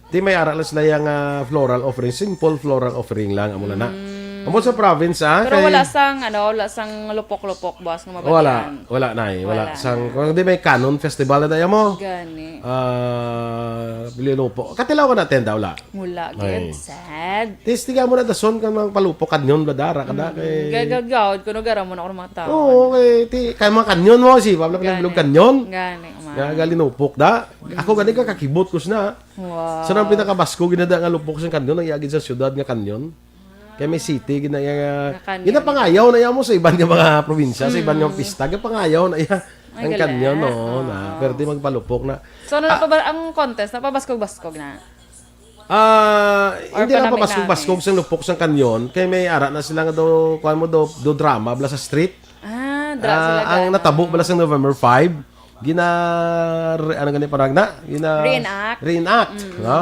Di may ara lang sila yang, ah, floral offering, simple floral offering lang, amo na na. Mm. Amo sa province, ah, Pero kay wala sang, ano, wala sang lupok-lupok, boss, nga Wala, mabatian. wala na eh. Wala Wala sang, na. kung di may Canon Festival na daya mo. Gani. Ah, linupo. Katilaw ka na tenda, wala. Wala, Ay. gid, sad. Testiga mo na dason kang mga palupok kanyon, bla, dara ka na, Mm, kay gagagaw, kuno gara mo na ako ng mga tao. Oo, kay, ti, kay mga kanyon mo, si, wala pala Gani. bilog kanyon. Gani, man. Nga, galinupok da. Ako gani ka, kakibot ko sina. Wow. Sa nang pinakabaskog ginada nga lupok sa kanyon, ang iagid sa syudad nga kanyon. Kay may city, gina-, nga, Nga kanyon. ginapangayaw na iya mo sa iban nga mga probinsya, sa iban nga Mm. pista, ginapangayaw na iya Ay, ang galing. kanyon, no, Oo. na, pero di magpalupok na. So, ano Ah. na pa ba, ang contest, napabaskog-baskog na? Ah, Or hindi lang panami-nami? pabaskog-baskog sang lupok sang kanyon, kay may ara na sila nga do, kuwan mo, do, do drama, bla sa street. Ah, dra Ah, sila ang gana. natabo bala sa November five, gina, re-, ano gani parang na? Gina, Reenact? reenact, Mm. no?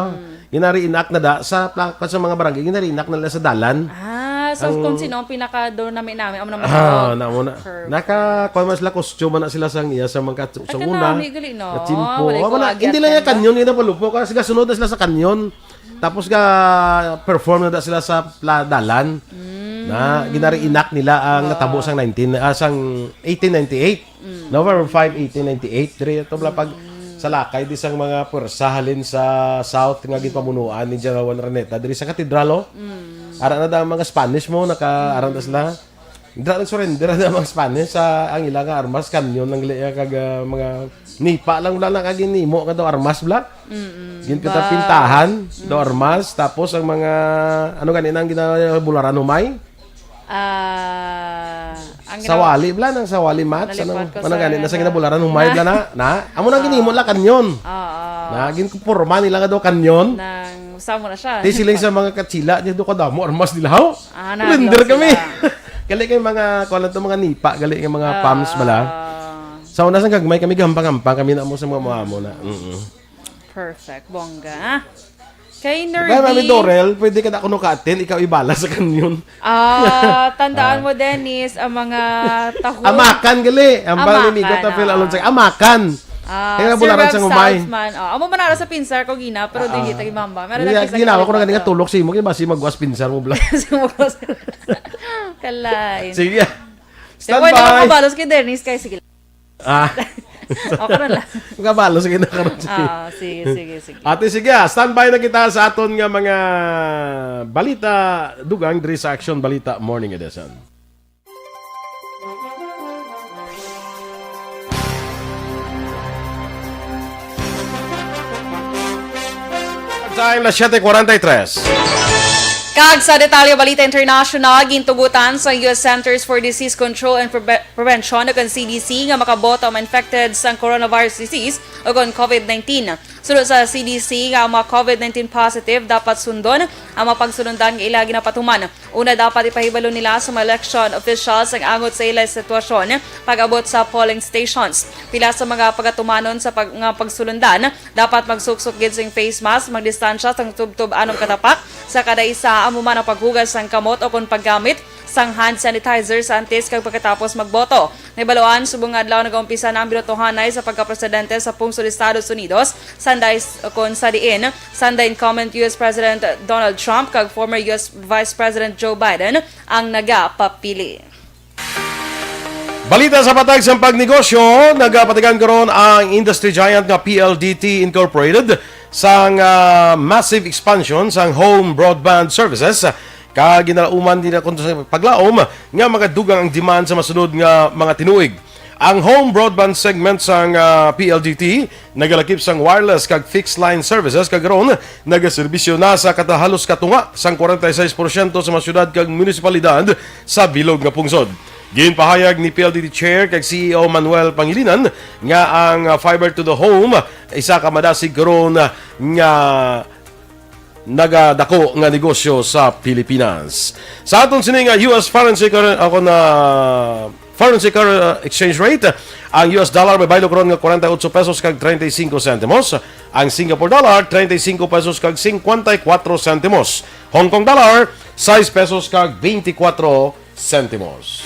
Gina-reenact na da sa pla-, sa mga barangay, gina-reenact na nila sa dalan. Ah, so Ang kung sino ang pinaka do nami-nami, amo naman Ah, ako. na mo na. Perfect. Naka, kuwan man sila, costume na sila sang iya sa mga katsu-, Ay, sa una. kanami, gali, no? Katsimpo. Wala ko Wala, agyat hindi lang yung kanina. kanyon, yung napalupok. Kasi gasunod na sila sa kanyon. Tapos ga-perform na da sila sa pla-, dalan. Mm. Na, gina-reenact nila ang Wow. natabo sang nineteen, ah, sang eighteen ninety-eight. Mm. November five, eighteen ninety-eight. Diri ito bala pag Mm. salakay di sang mga pwersa halin sa South nga ginpamunuan ni General Juan Araneta diri sa katedral, oh. Mm. Ara na da ang mga Spanish mo, naka-, ara na sila. Dira nag-surrender na mga Spanish sa ang ila nga armas, kanyon ang ila kag, ah, mga nipa lang wala na kag ginimo nga daw armas bla. Mm-mm. Ginpinta-pintahan Ba- daw Mm. armas, tapos ang mga, ano gani nang ginabularan humay? Ah, ang ginawa- Sawali bla, nang sawali mats, Nalipat anong, ko ano sa gani na sa ano. ginabularan humay Na- bla na, na? Amo nang Ah. ginimo la kanyon. Oo. Na, ginkuporma nila nga daw kanyon. Nang, sa mo na siya. Di siling sa mga katsila, di do kadamo armas nila, haw? Ah, Render naglaw kami. sila. Gali kay mga, kuwan lang to, mga nipa, gali kay mga Ah. pams bala. Sa una, sa gagmay kami, gahampang-hampang kami na mo sa mga mga amo na. Mm-mm. Perfect. Bongga. Kay Kaya, Mami Nerdy. Dorel, pwede ka na kuno ka-attend, ikaw ibala sa kanyon. Ah, tandaan Ah. mo, Dennis, ang mga tahong Amakan, gali. Ang Amakan, bali ni Gota Phil ah. Alonso. Amakan. Ah, Kaya Sir bola rin Rev sa humay. Saltman. Oh, amo man ara sa pinsar ko gina, pero Ah. dili ta gimamba. Meron Gina-, lang kita ginawa ko na gani nga ginawa. Tulok sa imo, kaya basi magwas pinsar mo, bla. Sa mga Kalain. Sige. Kaya Stand pwede mo by. Kabalos kay Dennis, kay sige. Ah. Okay na lang. Kabalos, sige na karon, sige. Ah, sige, sige, sige. Ate, sige, ah. Standby na kita sa aton nga mga balita, dugang diri sa Action Balita Morning Edition. Time na siyete kwarenta y tres. Kag sa detalye, balita international, gintugutan sa U S Centers for Disease Control and Preve-, Prevention o kon C D C nga makaboto ang infected sang coronavirus disease o kon COVID nineteen. Suno sa C D C nga ang mga COVID nineteen positive dapat sundon ang mga pagsulundan nga ila ginapatuman. Una, dapat ipahibalo nila sa mga election officials ang angot sa ila sitwasyon pag-abot sa polling stations. Pila sa mga pagatumanon sa pag-, nga pagsulundan, dapat magsuksok gid sing face mask, magdistansya sang tubtob anom ka tapak sa kada isa, amo man ang paghugas sang kamot o kon paggamit sang hand sanitizer sa antes kag pagkatapos magboto. Nahibaluan, subong nga adlaw nagaumpisa na ang binutohanay sa pagkapresidente sa pungsod Estados Unidos, sanday s-, kon sa diin, sanday incumbent U S President Donald Trump kag former U S Vice President Joe Biden ang nagapapili. Balita sa patag sang pagnegosyo, nagapatigan karon ang industry giant nga P L D T Incorporated sang, ah, massive expansion sang home broadband services, kag ginalauman nila kon sa paglaom nga magadugang ang demand sa masunod nga mga tinuig. Ang home broadband segment sang, ah, P L D T nagalakip sang wireless kag fixed line services, kag karon nagaserbisyo na sa katahalos katunga sang kwarenta y seis porsyento sa mga syudad kag munisipalidad sa bilog nga pungsod. Ginpahayag ni P L D T Chair kag C E O Manuel Pangilinan nga ang, ah, fiber to the home isa ka madasig karon nga nagadako nga negosyo sa Pilipinas. Sa aton sini nga U S foreign secur-, ako na foreign secur-, uh, exchange rate, ang U S dollar may baylo karon nga kwarenta y ocho pesos kag treinta y cinco centimos, ang Singapore dollar treinta y cinco pesos kag cincuenta y cuatro centimos, Hong Kong dollar sais pesos kag veinticuatro centimos.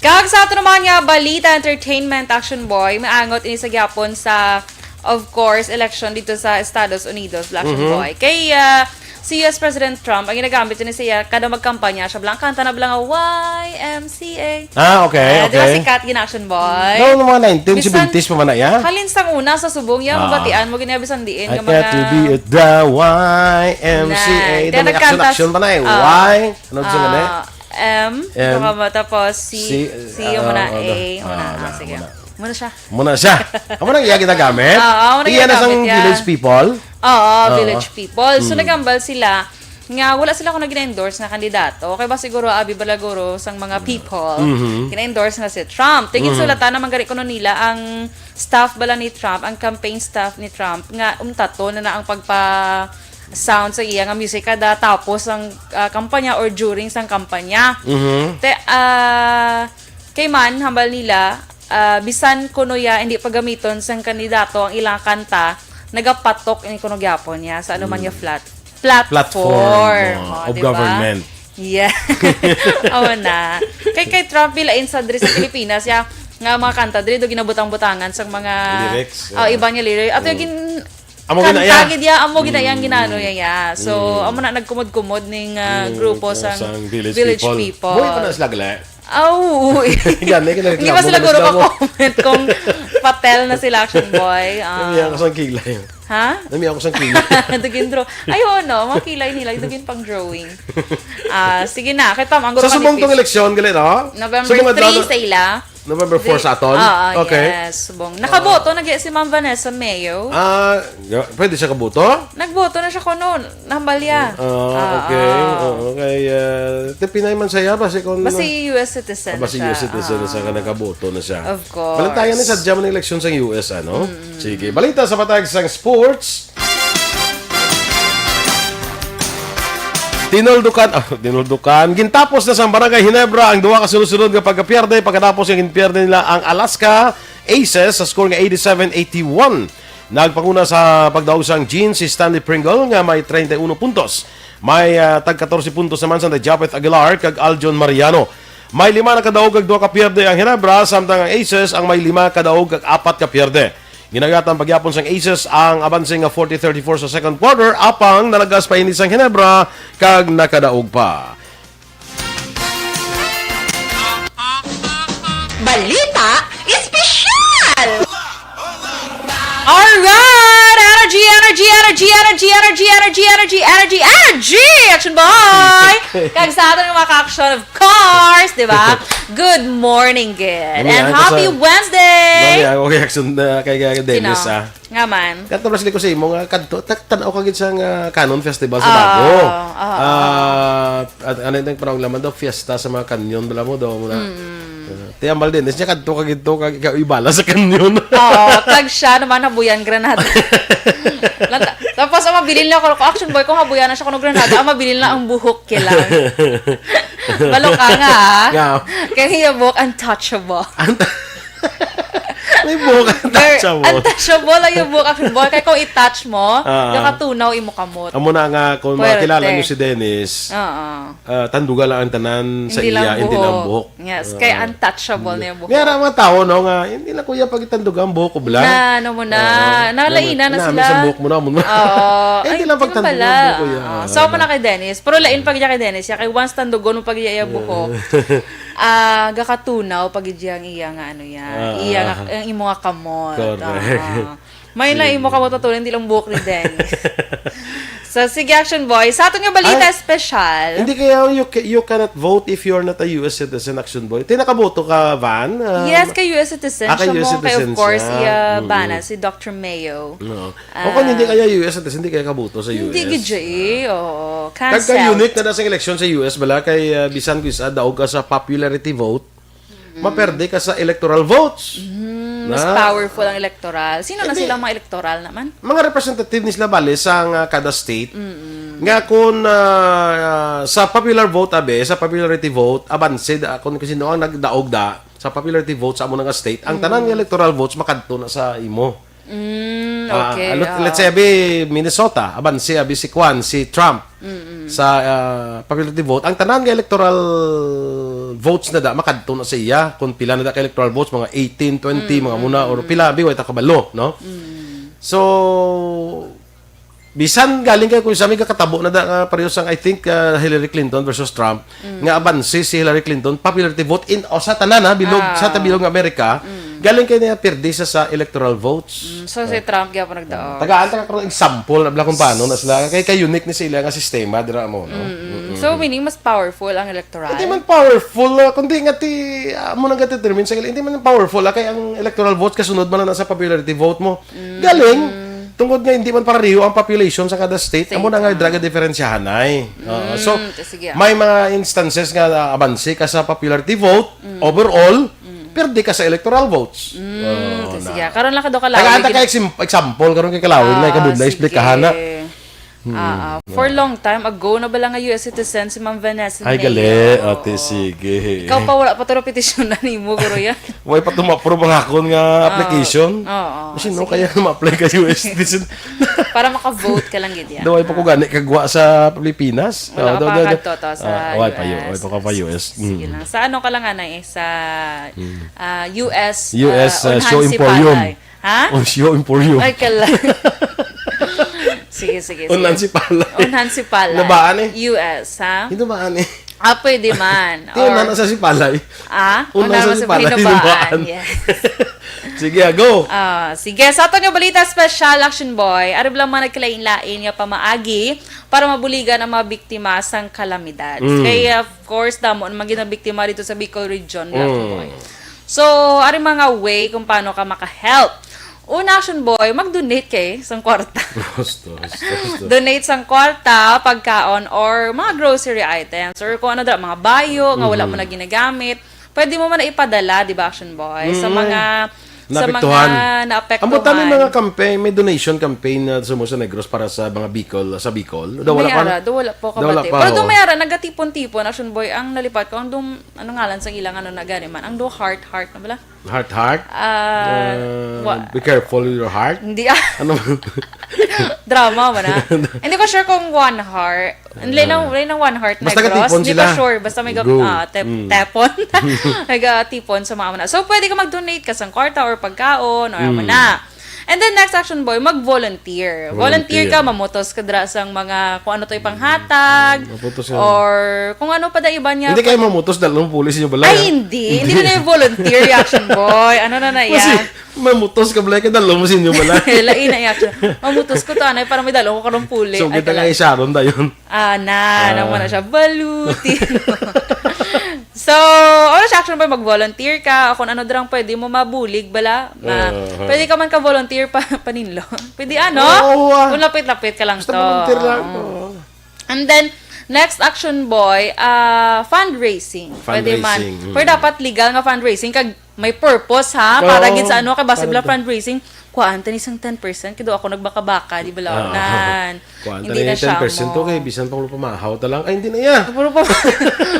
Kag sa ato naman nga balita, entertainment, Action Boy, maangot ini sa gihapon sa, of course, election dito sa Estados Unidos, Action Mhm. Boy. Kay, ah, si U S President Trump, ang ginagamit niya siya kada magkampanya siya, bala, ang kanta na bala nga Y M C A. Ah, okay, Ah, di ba okay. sikat gina, Action Boy? No, no, mga nineteen seventies pa man na, ya? Halin sang una sa subong, ya, Ah. mabatian mo, ginabisan diin, I nga got to mga be at the Y M C A. Na, Dami kaya nagkanta action-action pa na eh. Ah. Y? Ano gusto mo na? Ah, M, M. Baka mo, tapos C, C, C, yung ah, muna, ano? A, muna. Ah, Ah, na, sige. muna. Muna siya. Muna siya. Amo nang iya ginagamit? Oo, amo nang Iya na sang ginagamit, yeah. Village People? Oo, Oo. Village People. So, Mm. nagambal sila nga wala sila kuno gina-endorse nga kandidato. Kay ba siguro abi bala guro sang mga Mm. people, Mhm. gina-endorse nga si Trump. Tigin Mhm. sulatan naman gani kuno nila ang staff bala ni Trump, ang campaign staff ni Trump, nga umtato na na ang pagpa-sound sa iya nga music kada tapos ang, ah, kampanya or during sang kampanya. Mhm. Te-, ah, kay man, hambal nila, ah, bisan kuno ya hindi pagamiton sang kandidato ang ilang kanta, nagapatok ini kuno gyapon niya sa ano man Mm. nga flat-, platform. Platform, oh, Oh, of di ba? government. Yeah. Awa na. Kay, kay Trump, bilain sa diri sa Pilipinas, ya, nga mga kanta, diri do ginabutang-butangan sa mga, Lyrics, oh, yeah. iba nga lyrics. Ato Mm. yung gin-, Amo gina kanta iya. gid ya, amo gina iya ang Mm. ginano niya, ya. So, Mm. amo na nagkumod-kumod ning, ah, Mm, grupo sang sang Village Village People. People. Buhay pa na sila, gali? Ah, oo. Gani, kinareklamo Hindi ba sila na guro sila mo. ka-comment kung patel na sila, Action Boy? Ah. Namiya ako sang kilay. Ha? Namiya ako sang kilay. Dugin draw. Ay, oo, no. Mga kilay nila. Dugin pang drawing. Ah, sige na. Kay Pam, ang Sa guro ka ni subong tong Fish. eleksyon, gali, no? November Subong adlaw three na sa ila. November four Di-, sa aton? Oo, Okay. yes, subong. Nakaboto Ah. na gyud si Ma'am Vanessa Mayo. Ah, ga-, pwede siya kaboto? Nagboto na siya kuno, nahambal ya. Ah, Ah, okay. ah. Oo, kay, ah, te, Pinay man siya, basi kung Basi U S citizen Ah, basi siya. U S citizen na siya, Ah. nga nakaboto na siya. Of course. Balantayan ni sa German election sa U S, ano? Mm-mm. Sige. Balita sa patag sang sports. Tinuldukan, ah, tinuldukan. Gintapos na sa Barangay Ginebra ang duha ka sunod-sunod nga pagkapierde pagkatapos nga ginpierde nila ang Alaska Aces sa score nga eighty-seven eighty-one. Nagpanguna sa pagdaog sang Jeans si Stanley Pringle nga may treinta y uno puntos. May, ah, tag katorse puntos naman sang Japeth Aguilar kag Aljon Mariano. May lima na kadaog kag duha ka pierde ang Ginebra, samtang ang Aces ang may lima kadaog kag apat ka pierde. Ginagatan pagyapon sang Aces ang abanse nga forty thirty-four sa second quarter, apang nalagas pa ini sang Ginebra kag nakadaog pa. Balita Espesyal! Alright! Energy, energy, energy, energy, energy, energy, energy, energy, energy, energy! Action boy! Kag sa aton nga mga ka-action, of course, di ba? Good morning, good. And happy Wednesday! Mami, ako kay action na kay, kay Dennis, Sino? Ah. Nga man. Kato lang sila ko sa imo nga kadto, tan-aw ka gid sa nga Canon Festival sa Bago. Oo, oo. Ah, at ano yung panahon naman daw, fiesta sa mga kanyon, bala mo daw muna. Uh, Tiambal din, siya kadto ka gid to, kag ikaw ibala sa kanyon. Oo, kag siya naman habuyan granada. Lanta- Tapos ang mabilin lang ako, action boy, kung habuyan na siya kuno granada, ang mabilin lang ang buhok kila. Balo ka nga, ah. Nga. Kaya yung buhok untouchable. May buhok ang Very touchable. Untouchable ang yung buhok, action boy. Kaya kung i-touch mo, Ah. nakatunaw imo kamot. Amo na nga, kung Puwerte. Makilala nyo si Dennis, Oo. ah, tanduga lang ang tanan sa Hindi iya, lang hindi lang buhok. Buhok. Yes, Ah. kaya untouchable niya buhok. May ara mga tao, no, nga hindi lang kuya pagitandog ang buhok, bala. Na, ano mo na, Oo. nalainan na Nami sila. sa buhok mo na, mo na. Oo. Eh, hindi Ay, lang di ba pagtandog pala? ang buhok, kuya. Oo. So, mo na kay Dennis. Pero lain pag kay Dennis. Ya, kay once tandugon mo pag iya buhok. Ah, gakatunaw pag iya ang iya nga ano ya. Ah. Iya nga, ang imo nga kamot. Correct. Ah. May na imo kamot, hindi lang buhok ni Dennis. So, sige, Action Boy. Sa aton nga balita Ay, special. Hindi kaya you, ca- you cannot vote if you're not a U S citizen, Action Boy. Tinakaboto ka, Van? Ah, Yes, kay U S citizen Ah, kay siya U S mo. Kay, of citizen course, siya. iya Mm-mm. bana, si Doctor Mayo. Oo. Ah. O kung hindi kaya U S citizen, hindi kaya kaboto sa U S. Hindi gid siya eh. Oo. Kag Cancel. Unique na na sa eleksyon sa U S, bala kay ah, bisan ko isa daog ka sa popularity vote, maperde ka sa electoral votes. Mm, mas Na- powerful ang electoral. Sino na Hindi. Sila mga electoral naman? Mga representative ni sila bali sa nga kada state nga kung ah, sa popular vote, abe, sa popularity vote, abanse da, kung sino ang nagdaog da sa popularity vote sa amo nga state, ang tanan nga electoral votes makadto na sa imo. Mm, Ah, okay. let- Oo. let's say abi Minnesota, abanse abi si Kwan, si Trump sa ah, popularity vote, ang tanan nga electoral votes na da makadto na sa iya, kung pila na da ka electoral votes, mga eighteen, twenty, mga muna, or pila abi, way ta kabalo, no? So, bisan galing kay, kung sa mga katabo na da nga pareho sang, I think, ah, Hillary Clinton versus Trump, nga abanse si Hillary Clinton popularity vote in, o sa tanan, ha, bilog, Ah. sa tabilog nga Amerika, galing kay niya pirdi sa, sa electoral votes. Mm, so, si Trump gyapon nagdaog. Tagaan ta ka karon example na bala kung paano na sila kay, kay unique ni sila nga sistema dira mo, no? Mm. So, meaning mas powerful ang electoral? Hindi man powerful, ah, kundi nga ti, ah, mo nang determine sa, hindi man powerful, ah, kay ang electoral votes kasunod man na sa popularity vote mo. Galing, tungod nga hindi man pareho ang population sa kada state, State, amo na nga ah. Draga diferensyahan ay. Oo. So, Mm, sige, ah. May mga instances nga ah, abanse ka sa popularity vote, overall, perde ka sa electoral votes. Mm, Oo, so, na. Sige. Karon lang ka daw ka Tagaan ta lawig. Ka exim- example, karon kay kalawig na Ah, ikabudlay, sige. Explikahan na. Ah, ah. For long time ago na bala nga U S citizen si Ma'am Vanessa Ay, Mayo. gali. Oo. Ate, sige. Ikaw pa, wala pa to petisyonan nimo, guro, yan. Way pa tumapro ang akon nga application. Oo. Sino kaya ma-apply ka U S citizen? Para maka-vote ka lang, gid, yan. Daw ay pa ko gani kagwa sa Pilipinas. Wala Oh, ka daw, pa daw, daw. kadto to sa Ah, wala pa U S. yun. Wala pa ka pa U S. Sige Mm. lang. Sa ano ka lang, anay? Sa ah, U S, U S, ah, ah, show Unhan emporium. Sipalay. Ha? Oh, show emporium. Ay, kala. Sige, sige, sige. Unhan Sipalay. Unhan Sipalay. Nabaan eh. U S, ha? Hindi ba, ani? Ah, pwede man. Di unhan sa Sipalay. Ah? Unhan sa Unhan sa Sipalay, Hinubaan, Hinubaan. yes. Sige, ah, go. Ah, sige, sa aton nga balita special, Action Boy, ari lang mga nagkalain-lain nga pamaagi para mabuligan ang mga biktima sang kalamidad. Mm. Kaya, of course, damo ang mga ginabiktima dito sa Bicol region, Action Mm. Boy. So, ari mga way kung paano ka maka-help. Una, Action Boy, mag-donate kay sang kwarta. Gusto, gusto, gusto. Donate sang kwarta, pagkaon, or mga grocery items, or kung ano dira, mga bayo nga wala mo na ginagamit. Pwede mo man na ipadala, di ba, Action Boy? Sa Mm. Mga sa Naapektuhan. mga naapektuhan. Ang buta may mga campaign, may donation campaign na sa sa Negros para sa mga Bicol, sa Bicol. Daw wala May pa? ara, daw wala po Daw wala kabati. pa, Pero ho. Daw may ara, nagatipon-tipon, Action Boy, ang nalipat ko, ang dum, ano ngalan sa ilang ano na gani man, ang do heart, heart na bala. Heart, heart. Ah, Uh, wa- be careful with your heart. Hindi ah. Ano? Drama man ah. Hindi ko sure kung One Heart. Hindi lang, hindi lang One Heart Basta Negros. katipon Hindi sila. ko sure. Basta may Go. Ah, tep- Mm. tepon. May katipon sa mga na. So, pwede ka mag-donate ka sang kwarta or pagkaon or ano na. And then next action boy, mag-volunteer. Volunteer Volunteer. Ka, mamutos ka dira sang mga kung ano to ipanghatag Maputos yan. Or kung ano pa da iba niya. Hindi kayo mamutos dahil nung pulis yung balay. Ay, hindi. Hindi na yung volunteer reaction boy. Ano na na Kasi iya? Mamutos ka balay ka dahil mo sa inyo balay. Lain na reaction. Mamutos ko to, anay, para may dalo ko karong puli. So, Ay, kita kala- nga isaron dayon. Ah, na, naman na siya. Baluti. So, ano siya, action boy, mag-volunteer ka. O kung ano drang pwede mo mabulig, bala. Ma, Uh-huh. Pwede ka man ka-volunteer pa, paninlo. Pwede ano? Oo, ah. Kung lapit-lapit ka lang Basta to. volunteer lang. Oo. Oo. And then, next action boy, ah, fundraising. Pwede man. Fundraising, mm. Pero dapat legal nga fundraising. Kag may purpose ha. Para Oo. Gid sa ano, kay basta Para bala gid. Fundraising, kuhaan ta ni sang ten percent. Kay do ako nagbakabaka, di bala? Ah. Nan. Kuhaan ta Hindi na na yung siya ten percent mo. To kay bisan pa ko pamahaw ta lang. Ay, hindi na iya. Puro pa.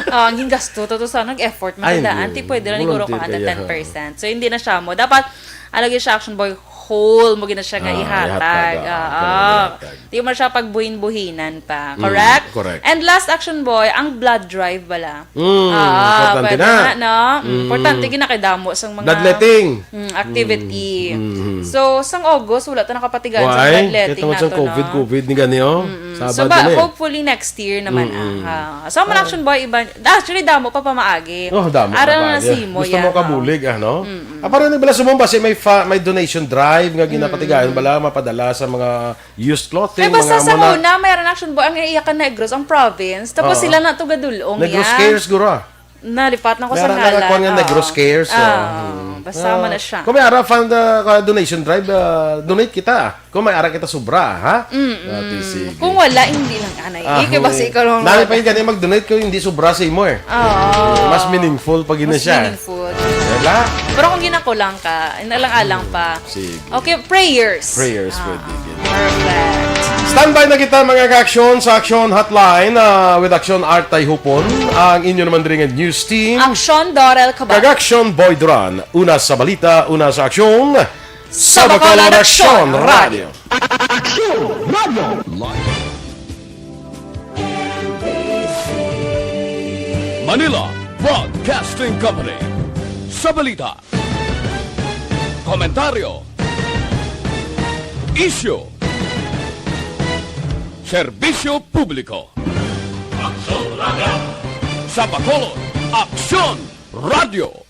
Ah, ang gasto to, to sa nag-effort Ay, matandaan. hindi. Ti pwede lang Volunteer siguro ko kaya, ten ha. Percent. So, hindi na siya mo. Dapat, alagi siya action boy, whole mo gina siya nga Ah, ihatag. Ihatag, ah, Ah, ihatag. Di mo siya pagbuhin-buhinan pa. Mm, Correct? correct. And last action boy, ang blood drive bala. Mm, Ah, importante pwede na. na, no? Mm, Mm. Importante gid na kay damo sang mga Bloodletting. Mm, activity. Mm, mm. So, sang August, wala ta nakapatigayon sa Why? bloodletting Kaya tungod nato, sa COVID, no? COVID ni gani, oh. Mm. Sabado So, ba, na eh. Hopefully next year naman, Mm-mm. aha. So, ang action boy, iba, actually, damo pa pamaagi. Oh, damo Aral pa na pamaagi. Si Moy, Gusto mo aha. Kabulig, ano? Aparo ni bala sumong basi may, fa- may donation drive nga ginapatigayon bala, mapadala sa mga used clothing, Kaya basta mga sa amo na. Una, mayroon action boy, ang iyakan Negros, ang province. Tapos Oo. Sila na to gadulong Negros niya. Cares, guro, ah. Nalipat na ko May sa ara na ngalan. nga kuwan nga Oo. Negros Cares, oh. Ah, Hmm. basta man na siya. Kung may ara fund, uh, donation drive, uh, donate kita. Kung may ara kita sobra, ha? Dati, sige. Kung wala, hindi lang anay. Ah, Ike ba oo. si ikaw lang? Nami pa yung gani mag-donate kung hindi sobra sa imo eh. Oo. Mas meaningful pag yun na Mas siya. Meaningful. Diba? Pero kung ginakulang ka, inalang-alang pa. Sige. Okay, prayers. Prayers, Ah, pwede din. Perfect. Standby na kita, mga ka-aksyon, sa Aksyon Hotline, ah, with Aksyon Art Tayhupon, ang inyo naman rin nga news team. Aksyon Dorel Kag Cabal. Aksyon Boy Duran. Una sa balita, una sa aksyon. Sa Bacolod Aksyon Aksyon Radio. Aksyon Radio. Manila Broadcasting Company. Sa balita, komentaryo, isyu, serbisyo publiko. Aksyon Radio. Sa Bacolod, Aksyon Radio.